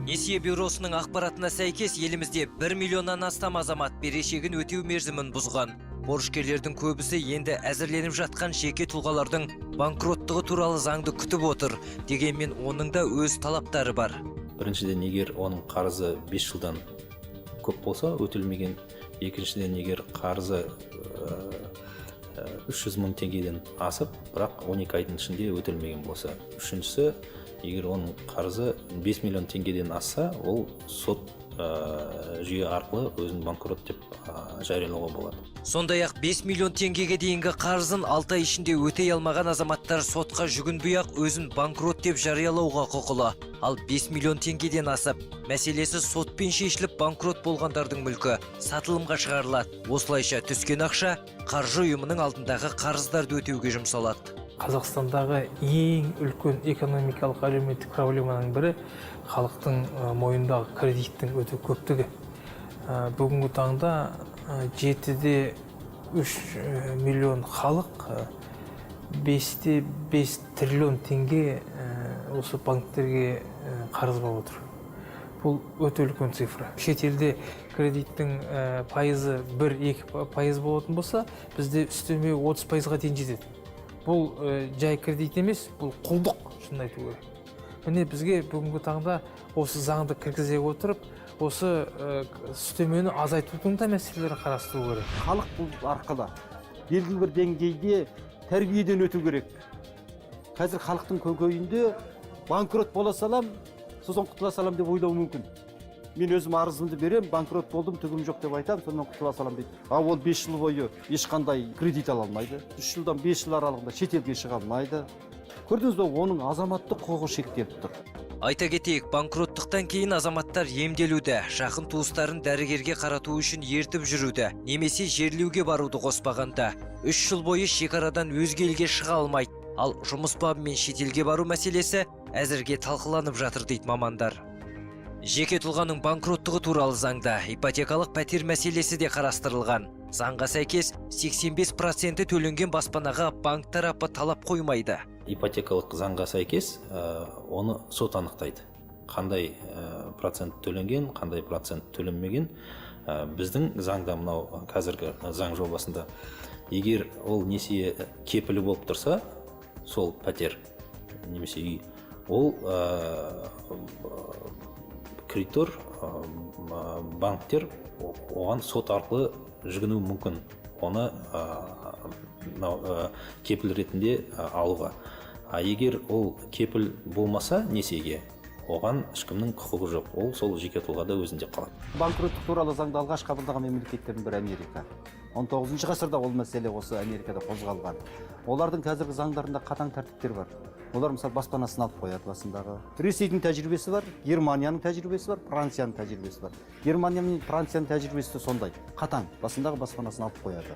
Несие бюросының ақпаратына сәйкес, елімізде 1 миллионнан астам азамат берешегін өтеу мерзімін бұзған. Борышкерлердің көбісі енді әзірленіп жатқан жеке тұлғалардың банкроттығы туралы заңды күтіп отыр. Дегенмен оның да өз талаптары бар. Біріншіден, егер оның қарызы 5 жылдан көп болса өтелмеген. Екіншіден, егер қарызы 300 мың теңгеден асып, бірақ 12 айдың ішінде өтелмеген болса. Үшіншісі, егер оның қарызы 5 миллион теңгеден асса, ол сот жүйе арқылы өзін банкрот деп жариялауға болады. Сондай-ақ 5 миллион теңгеге дейінгі қарызын 6 ай ішінде өтей алмаған азаматтар сотқа жүгінбей-ақ өзін банкрот деп жариялауға құқылы. Ал 5 миллион теңгеден асып, мәселесі сотпен шешіліп, банкрот болғандардың мүлкі сатылымға шығарылады. Осылайша түскен ақша қаржы ұйымының алдындағы қарыздарды өтеуге жұмсалады. Қазақстандағы ең үлкен экономикалық, әлеуметтік проблеманың бірі – халықтың мойнындағы кредиттің өте көптігі. Бүгінгі таңда 7,3 миллион халық 5,5 триллион теңге осы банктерге қарыз болып отыр. Бұл өте үлкен цифра. Шетелде кредиттің пайызы 1-2% болатын болса, бізде үстеме 30%-ға дейін жетеді. Бұл жай кредит емес, бұл құлдық, шынын айту керек. Міне, бізге бүгінгі таңда осы заңды кіргізе отырып, осы үстемені азайтудың да мәселелерін қарастыру керек. Халық бұл арқылы белгілі бір деңгейде тәрбиеден өту керек. Қазір халықтың көкейінде банкрот бола салам, сосын құтыла салам деп ойлауы мүмкін. Мен өзім арызымды беремін, банкрот болдым, түгім жоқ деп айтамын, сонымен құтыла саламын дейді. А ол 5 жыл бойы ешқандай кредит ала алмайды, 3 жылдан 5 жыл аралығында шетелге шыға алмайды. Көрдіңіз бе, оның азаматтық құқығы шектеліп тұр. Айта кетейік, банкроттықтан кейін азаматтар емделуді, жақын туыстарын дәрігерге қарату үшін ертіп жүруді немесе жерлеуге баруды қоспағанда, 3 жыл бойы шекарадан өзге елге шыға алмайды. Ал жұмыс бабымен шетелге бару мәселесі әзірге талқыланып жатыр дейді мамандар. Жеке тұлғаның банкроттығы туралы заңда ипотекалық пәтер мәселесі де қарастырылған. Заңға сәйкес, 85%-і төленген баспанаға банк тарапы талап қоймайды. Ипотекалық заңға сәйкес, оны сот анықтайды, қандай процент төленген, қандай процент төленмеген. Біздің заңда, мынау қазіргі заң жобасында, егер ол несие кепілі болып тұрса, сол пәтер немесе үй, ол кредитор, банктер оған сот арқылы жүгінуі мүмкін, оны мынау кепіл ретінде алуға. А егер ол кепіл болмаса несиеге, оған ешкімнің құқығы жоқ, ол сол жеке тұлғада өзінде қалады. Банкроттық туралы заңды алғаш қабылдаған мемлекеттердің бірі – Америка. 19 ғасырда ол мәселе осы Америкада қозғалған. Олардың қазіргі заңдарында қатаң тәртіптер бар. Олар, мысалы, баспанасын алып қояды басындағы. Ресейдің тәжірибесі бар, Германияның тәжірибесі бар, Францияның тәжірибесі бар. Германия мен Францияның тәжірибесі де сондай қатаң, басындағы баспанасын алып қояды.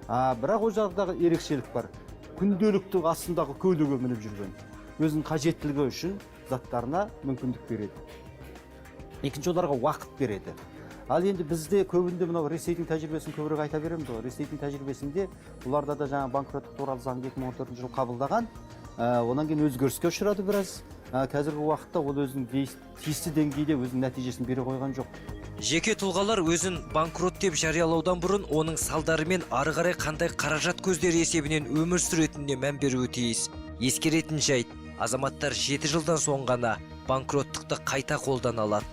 А, бірақ ол жақтағы ерекшелік бар: күнделікті астындағы көлігі, мініп жүрген өзінің қажеттілігі үшін заттарына мүмкіндік береді. Екінші, оларға уақыт береді. Ал енді бізде көбінде мынау Ресейдің тәжірибесін көбірек айта береміз ғой. Ресейдің тәжірибесінде, бұларда да жаңа банкроттық туралы заңды 2014 жылы қабылдаған. Одан кейін өзгеріске ұшырады біраз. Қазіргі уақытта ол өзінің тиісті деңгейде өзінің нәтижесін бере қойған жоқ. Жеке тұлғалар өзін банкрот деп жариялаудан бұрын оның салдарымен ары қарай қандай қаражат көздері есебінен өмір сүретініне мән беруі тиіс. Ескеретін жайт, азаматтар 7 жылдан соң ғана банкроттықты қайта қолдана алады.